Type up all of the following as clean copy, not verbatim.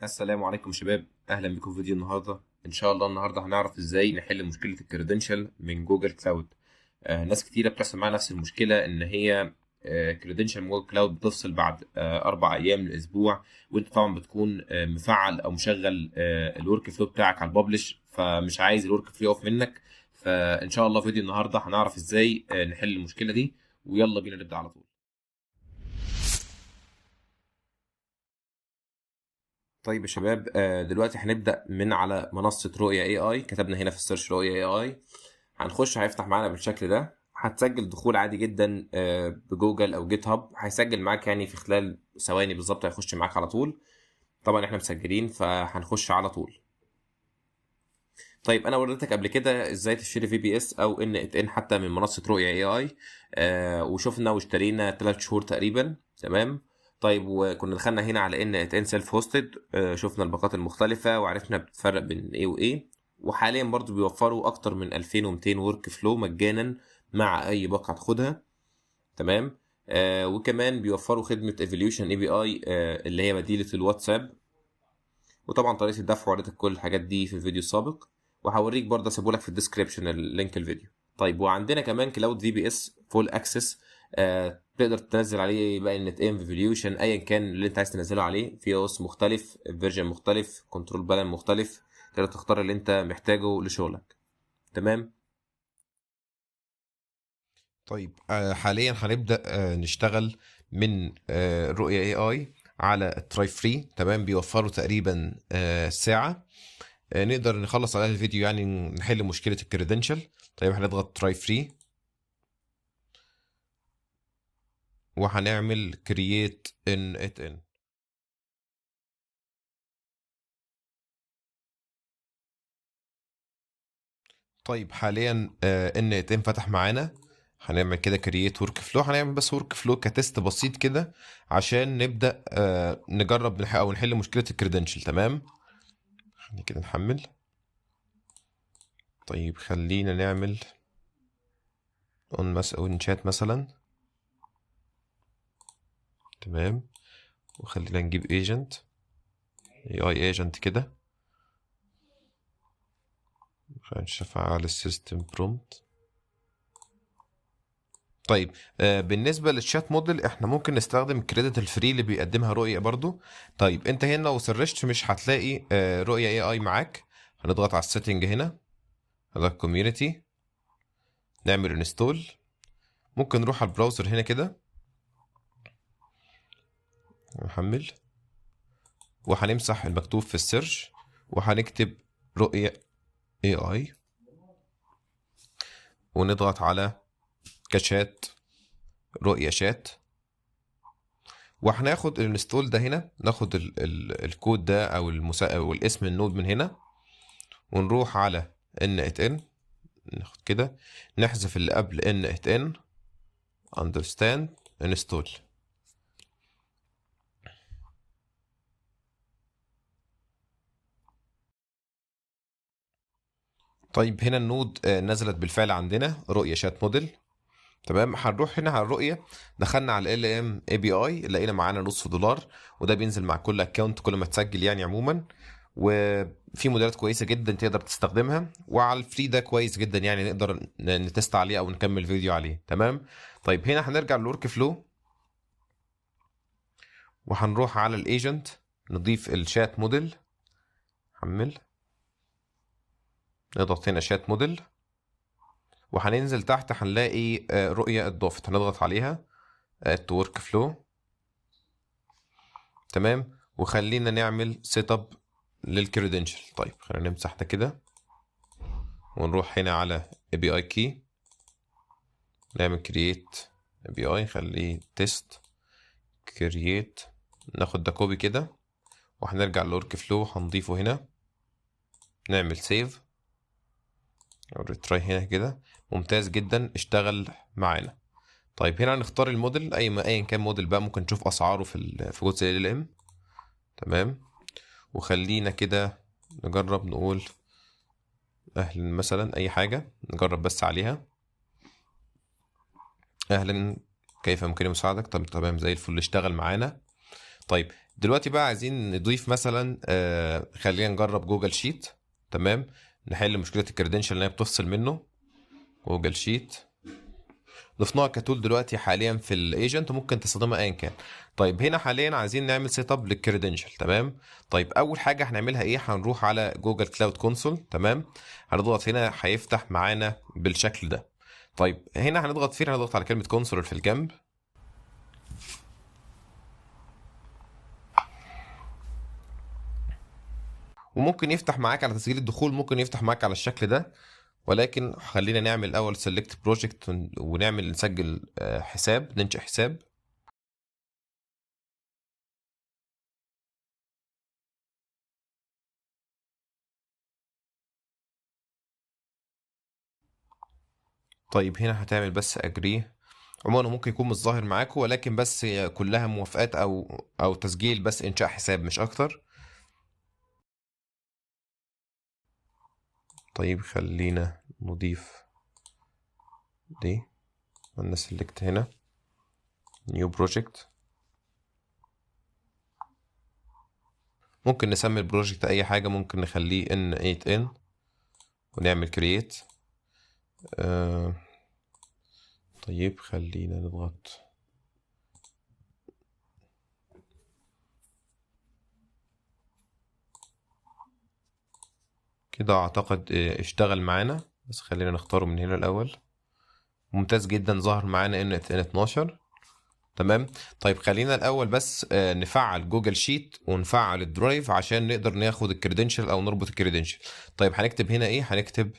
السلام عليكم شباب، اهلا بكم في فيديو النهارده. ان شاء الله النهارده هنعرف ازاي نحل مشكلة ال credential من Google Cloud. ناس كتيرة بتحصل معاها نفس المشكلة، ان هي credential من Google Cloud بتفصل بعد 4 ايام لاسبوع، وانت طبعا بتكون مفعل او مشغل ال workflow بتاعك على ال publish، فمش عايز ال workflow يقف منك. فان شاء الله فيديو النهارده هنعرف ازاي نحل المشكلة دي، ويلا بينا نبدا على طول. طيب يا شباب، دلوقتي هنبدأ من على منصة رؤية AI. كتبنا هنا في ال search رؤية AI، هنخش هيفتح معانا بالشكل ده. هتسجل دخول عادي جدا بجوجل او GitHub، هيسجل معاك يعني في خلال ثواني بالظبط، هيخش معاك على طول. طبعا احنا مسجلين فهنخش على طول. طيب انا وريتك قبل كده ازاي تشتري VPS او n8n حتى من منصة رؤية AI، وشفنا واشترينا 3 شهور تقريبا، تمام. طيب وكنا دخلنا هنا على n8n self hosted، شفنا الباقات المختلفة وعرفنا بتفرق بين ايه وايه. وحاليا برضو بيوفروا اكتر من 2200 workflow مجانا مع اي باقة هتاخدها، تمام. وكمان بيوفروا خدمة Evolution API، اللي هي بديلة الواتساب، وطبعا طريقة الدفع وريتك كل الحاجات دي في الفيديو السابق، وهوريك برضه اسيبهولك في ال description ال link الفيديو. طيب وعندنا كمان cloud VPS full access، تقدر تنزل عليه بقى n8n Evolution ايا كان اللي انت عايز تنزله عليه، في OS مختلف، version مختلف، control plane مختلف، تقدر تختار اللي انت محتاجه لشغلك، تمام. طيب حاليا هنبدا نشتغل من رؤية AI على ال try free، تمام. بيوفروا تقريبا ساعة نقدر نخلص عليها الفيديو، يعني نحل مشكلة ال credential. طيب هنضغط try free وهنعمل create n8n. طيب حاليا n8n فتح معانا، هنعمل كده create workflow. هنعمل بس workflow ك test بسيط كده عشان نبدا نجرب او نحل مشكلة ال credential، تمام. خلينا كده نحمل. طيب خلينا نعمل on on chat مثلا، تمام. وخلينا نجيب agent AI agent كده، خلينا نفعل ال system prompt. طيب بالنسبة لل chat model احنا ممكن نستخدم credit ال free اللي بيقدمها رؤية برضو. طيب انت هنا لو search ت مش هتلاقي رؤية AI معاك. هنضغط على ال setting هنا، على community، نعمل install. ممكن نروح على ال browser هنا كده نحمل، وهنمسح المكتوب في ال search وهنكتب رؤية AI ونضغط على كشات رؤية شات، وهناخد ال install ده هنا، ناخد ال ال الكود ده او او الاسم ال node من هنا، ونروح على n8n، ناخد كده نحذف اللي قبل n8n understand install. طيب هنا ال node نزلت بالفعل عندنا رؤية chat model، تمام. هنروح هنا على الرؤية، دخلنا على LLM API، لقينا معانا $0.50، وده بينزل مع كل account كل ما تسجل يعني عموما. وفي موديلات كويسة جدا تقدر تستخدمها، وعلى ال free ده كويس جدا يعني نقدر ن test عليه او نكمل فيديو عليه، تمام. طيب هنا هنرجع لل workflow وهنروح على ال agent، نضيف ال chat model، حمل، نضغط هنا chat model، وهننزل تحت هنلاقي رؤية اتضافت، هنضغط عليها add to workflow، تمام. وخلينا نعمل setup لل credential. طيب خلينا نمسح ده كده ونروح هنا على API key، نعمل create API، نخليه test create، ناخد ده copy كده وهنرجع لل workflow هنضيفه هنا، نعمل save retry هنا كده. ممتاز جدا، اشتغل معانا. طيب هنا هنختار الموديل، ايا كان موديل بقى، ممكن نشوف اسعاره في جوجل LLM، تمام. وخلينا كده نجرب نقول اهلا مثلا، اي حاجة نجرب بس عليها. اهلا، كيف يمكنني مساعدتك؟ طب تمام زي الفل، اشتغل معانا. طيب دلوقتي بقى عايزين نضيف مثلا، خلينا نجرب Google Sheet. تمام، نحل مشكلة ال credential اللي هي بتفصل منه. Google Sheet ضفناها ك tool دلوقتي حاليا في ال agent، ممكن تستخدمها ايا كان. طيب هنا حاليا عايزين نعمل setup لل credential. تمام، طيب اول حاجة هنعملها ايه؟ هنروح على Google Cloud Console. تمام، هنضغط هنا هيفتح معانا بالشكل ده. طيب هنا هنضغط فين؟ هنضغط على كلمة console في الجنب. وممكن يفتح معاك على تسجيل الدخول، ممكن يفتح معاك على الشكل ده، ولكن خلينا نعمل الاول select project ونعمل نسجل حساب، ننشئ حساب. طيب هنا هتعمل بس agree. عموما ممكن يكون مش ظاهر معاكم، ولكن بس كلها موافقات او تسجيل، بس انشاء حساب مش اكتر. طيب خلينا نضيف دي، عملنا select هنا new project. ممكن نسمي ال project اي حاجة، ممكن نخليه n8n ونعمل create. طيب خلينا نضغط كده، اعتقد اشتغل معانا، بس خلينا نختاره من هنا الاول. ممتاز جدا، ظهر معانا n8n 12. تمام، طيب خلينا الاول بس نفعل Google Sheet ونفعل ال Drive عشان نقدر ناخد ال credential او نربط ال credential. طيب هنكتب هنا ايه؟ هنكتب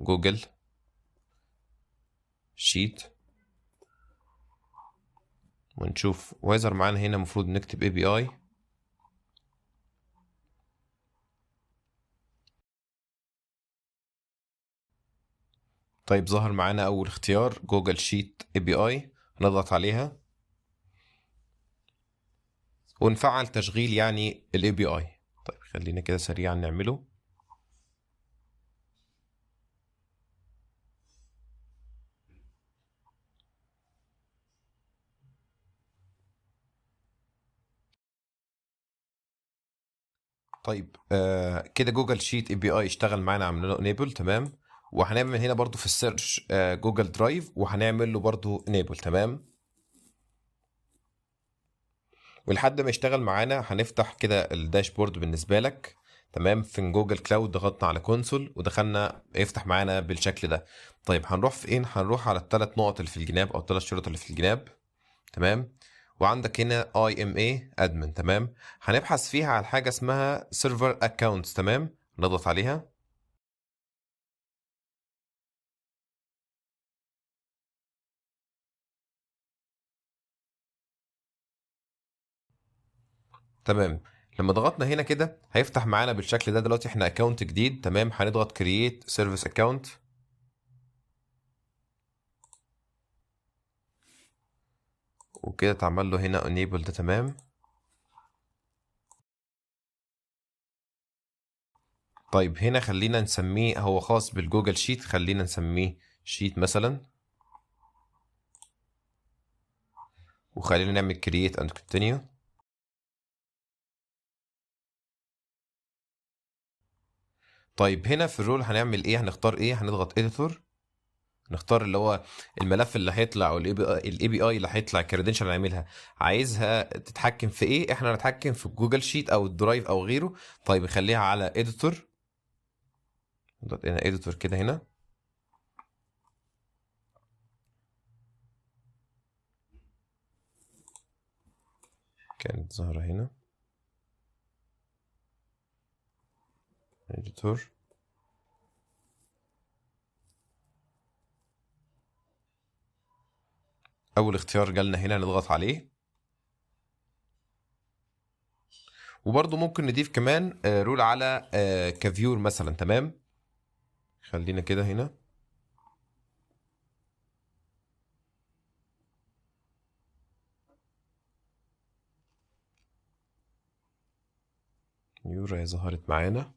Google Sheet ونشوف، ويظهر معانا هنا المفروض نكتب API. طيب ظهر معانا اول اختيار Google Sheet API، هنضغط عليها ونفعل تشغيل يعني ال API. طيب خلينا كده سريعا نعمله. طيب كده Google Sheet API اشتغل معانا، عملنا له enable. تمام، وهنعمل هنا برضو في ال search Google Drive وهنعمل له برضو enable. تمام، ولحد ما يشتغل معانا هنفتح كده ال dashboard بالنسبة لك. تمام، في Google Cloud ضغطنا على console ودخلنا، يفتح معانا بالشكل ده. طيب هنروح فين؟ هنروح على الثلاث نقط اللي في الجناب او الثلاث شروط اللي في الجناب. تمام، وعندك هنا IAM admin. تمام، هنبحث فيها على حاجة اسمها server accounts. تمام، نضغط عليها. تمام، لما ضغطنا هنا كده هيفتح معانا بالشكل ده. دلوقتي احنا account جديد. تمام، هنضغط create service account. وكده اتعمل له هنا enable ده. تمام، طيب هنا خلينا نسميه، هو خاص بال Google Sheet، خلينا نسميه sheet مثلا، وخلينا نعمل create and continue. طيب هنا في ال role هنعمل ايه؟ هنختار ايه؟ هنضغط editor، نختار اللي هو الملف اللي هيطلع او ال API اللي هيطلع، ال credential اللي هنعملها عايزها تتحكم في ايه؟ احنا هنتحكم في Google Sheet او ال Drive او غيره. طيب نخليها على editor، نضغط هنا editor كده هنا. كانت ظاهرة هنا editor. اول اختيار جالنا هنا نضغط عليه. وبرضو ممكن نضيف كمان role على ك viewer مثلا. تمام، خلينا كده هنا. يورا ظهرت معانا.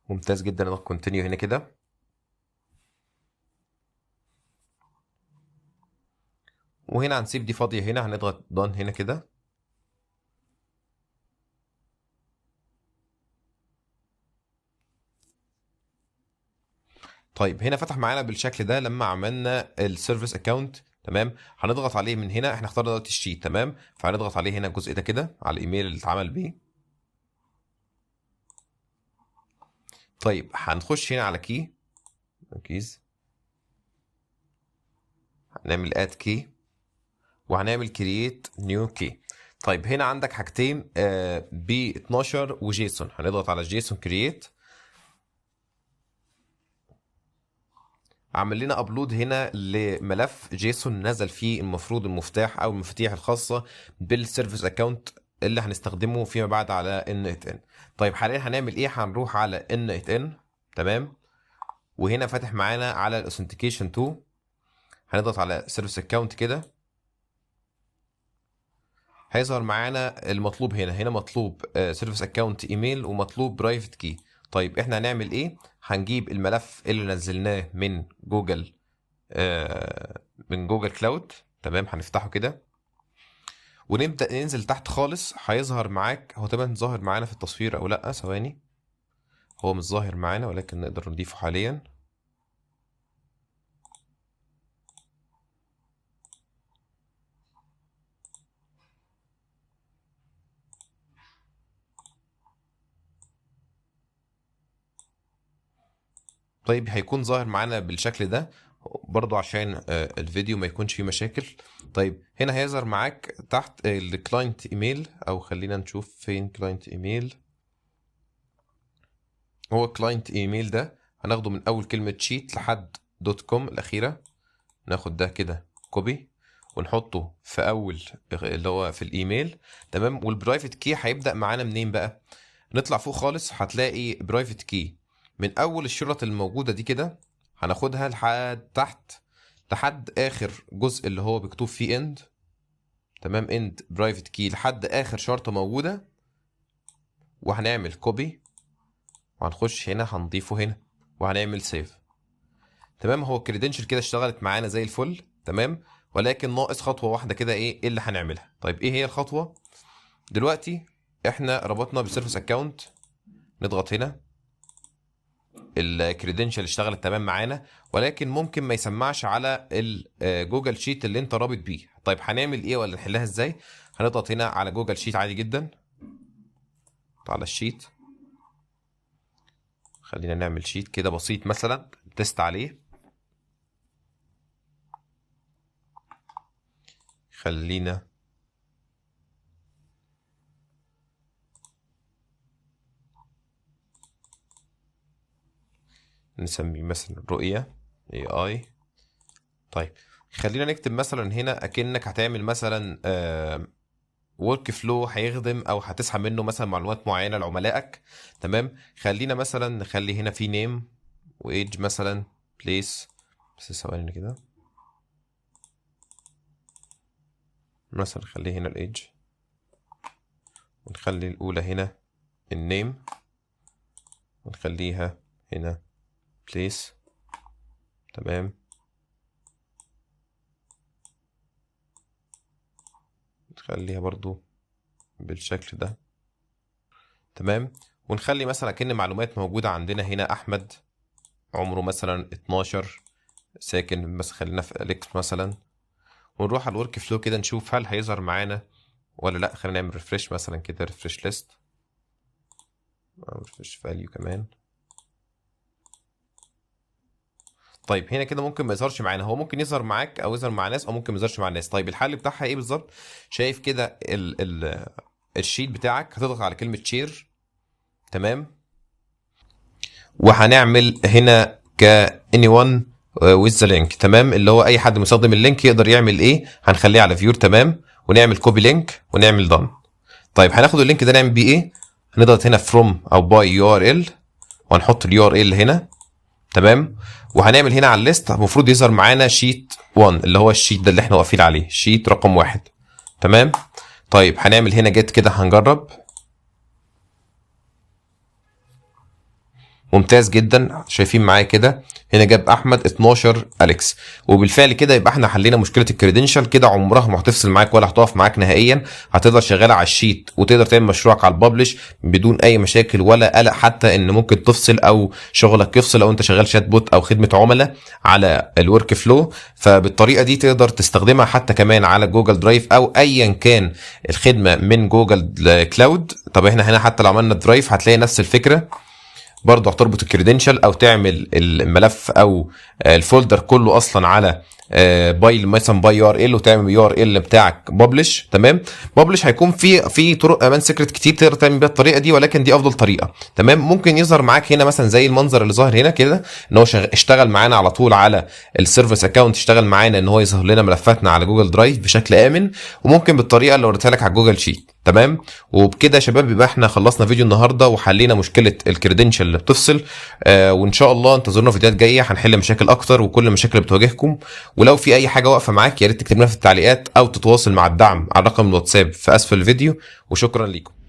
ممتاز جدا، نضغط continue هنا كده. وهنا هنسيب دي فاضية، هنا هنضغط done هنا كده. طيب هنا فتح معانا بالشكل ده لما عملنا ال service account. تمام، هنضغط عليه من هنا، احنا اخترنا دلوقتي ال sheet. تمام، فهنضغط عليه هنا الجزء ده كده على الايميل اللي اتعمل بيه. طيب هنخش هنا على key keys، هنعمل add key وهنعمل create new key. طيب هنا عندك حاجتين، b12 و JSON. هنضغط على JSON create، عمل لنا upload هنا لملف JSON نزل فيه المفروض المفتاح او المفاتيح الخاصة بال service account اللي هنستخدمه فيما بعد على n8n. طيب حاليا هنعمل ايه؟ هنروح على n8n. تمام، وهنا فاتح معانا على ال authentication 2، هنضغط على service account كده، هيظهر معانا المطلوب هنا. هنا مطلوب service account email ومطلوب private key. طيب احنا هنعمل ايه؟ هنجيب الملف اللي نزلناه من جوجل، من Google Cloud. تمام، هنفتحه كده ونبدأ ننزل تحت خالص. هيظهر معاك، هو طبعا ظاهر معانا في التصوير او لا، ثواني، هو مش ظاهر معانا ولكن نقدر نضيفه حاليا. طيب هيكون ظاهر معانا بالشكل ده برضو عشان الفيديو ما يكونش فيه مشاكل. طيب هنا هيظهر معاك تحت ال client email، او خلينا نشوف فين client email. هو client email ده هناخده من اول كلمة sheet لحد dot com الاخيرة، ناخد ده كده copy ونحطه في اول اللي هو في الايميل. تمام، وال private key هيبدأ معانا منين بقى؟ نطلع فوق خالص هتلاقي private key من اول الشرط الموجودة دي كده، هناخدها لحد تحت لحد اخر جزء اللي هو مكتوب فيه end. تمام، end private key لحد اخر شرطه موجودة، وهنعمل copy وهنخش هنا هنضيفه هنا وهنعمل save. تمام، هو ال credential كده اشتغلت معانا زي الفل. تمام، ولكن ناقص خطوة واحدة كده، ايه اللي هنعملها؟ طيب ايه هي الخطوة؟ دلوقتي احنا ربطنا بال service account، نضغط هنا، ال credential اشتغلت تمام معانا، ولكن ممكن ما يسمعش على ال Google Sheet اللي انت رابط بيه. طيب هنعمل ايه ولا نحلها ازاي؟ هنضغط هنا على Google Sheet عادي جدا، على ال sheet، خلينا نعمل sheet كده بسيط مثلا test عليه. خلينا نسميه مثلا رؤية AI. طيب خلينا نكتب مثلا هنا اكنك هتعمل مثلا workflow هيخدم او هتسحب منه مثلا معلومات معينة لعملائك. تمام، خلينا مثلا نخلي هنا في name و age مثلا place، بس ثواني كده، مثلا نخليه هنا الايج، ونخلي الاولى هنا ال name، ونخليها هنا place. تمام، نخليها برضو بالشكل ده. تمام، ونخلي مثلا كأن معلومات موجودة عندنا هنا، أحمد عمره مثلا 12، ساكن بس خلينا في أليكس مثلا، ونروح على ال workflow كده نشوف هل هيظهر معانا ولا لا. خلينا نعمل refresh مثلا كده، refresh list، refresh value كمان. طيب هنا كده ممكن ما يظهرش معانا، هو ممكن يظهر معاك او يظهر مع ناس او ممكن ما يظهرش مع الناس. طيب الحل بتاعها ايه بالظبط؟ شايف كده ال sheet بتاعك، هتضغط على كلمة share. تمام، وهنعمل هنا ك anyone with the link. تمام، اللي هو اي حد مستخدم ال link يقدر يعمل ايه، هنخليه على viewer. تمام، ونعمل copy link ونعمل done. طيب هناخد ال link ده نعمل بيه ايه؟ هنضغط هنا from او by URL، وهنحط ال URL هنا. تمام، وهنعمل هنا على ال list المفروض يظهر معانا sheet 1 اللي هو ال sheet ده اللي احنا واقفين عليه، sheet رقم 1. تمام، طيب هنعمل هنا get كده، هنجرب، ممتاز جدا، شايفين معايا كده هنا جاب احمد 12 اليكس. وبالفعل كده يبقى احنا حلينا مشكلة ال credential كده، عمرها ما هتفصل معاك ولا هتقف معاك نهائيا، هتفضل شغالة على ال sheet وتقدر تعمل مشروعك على ال publish بدون اي مشاكل ولا قلق، حتى ان ممكن تفصل او شغلك يفصل لو انت شغال chatbot او خدمة عملاء على ال workflow. فبالطريقه دي تقدر تستخدمها حتى كمان على Google Drive او ايا كان الخدمة من Google Cloud. طب احنا هنا حتى لو عملنا Drive هتلاقي نفس الفكرة برضه، هتربط ال credential او تعمل الملف او ال folder كله اصلا على by مثلا by URL، وتعمل URL بتاعك publish. تمام، publish هيكون في طرق امان secret كتير تقدر تعمل بيها الطريقة دي، ولكن دي افضل طريقه. تمام، ممكن يظهر معاك هنا مثلا زي المنظر اللي ظاهر هنا كده، ان هو اشتغل معانا على طول على ال service account، اشتغل معانا ان هو يظهر لنا ملفاتنا على Google Drive بشكل امن، وممكن بالطريقة اللي وريتها لك على Google Sheet. تمام، وبكده يا شباب يبقى احنا خلصنا فيديو النهارده وحلينا مشكلة ال credential اللي بتفصل. وان شاء الله انتظرونا في فيديوهات جاية هنحل مشاكل اكتر وكل المشاكل اللي بتواجهكم. ولو في اي حاجة واقفة معاك يا ريت تكتب لنا في التعليقات او تتواصل مع الدعم على رقم الواتساب في اسفل الفيديو. وشكرا لكم.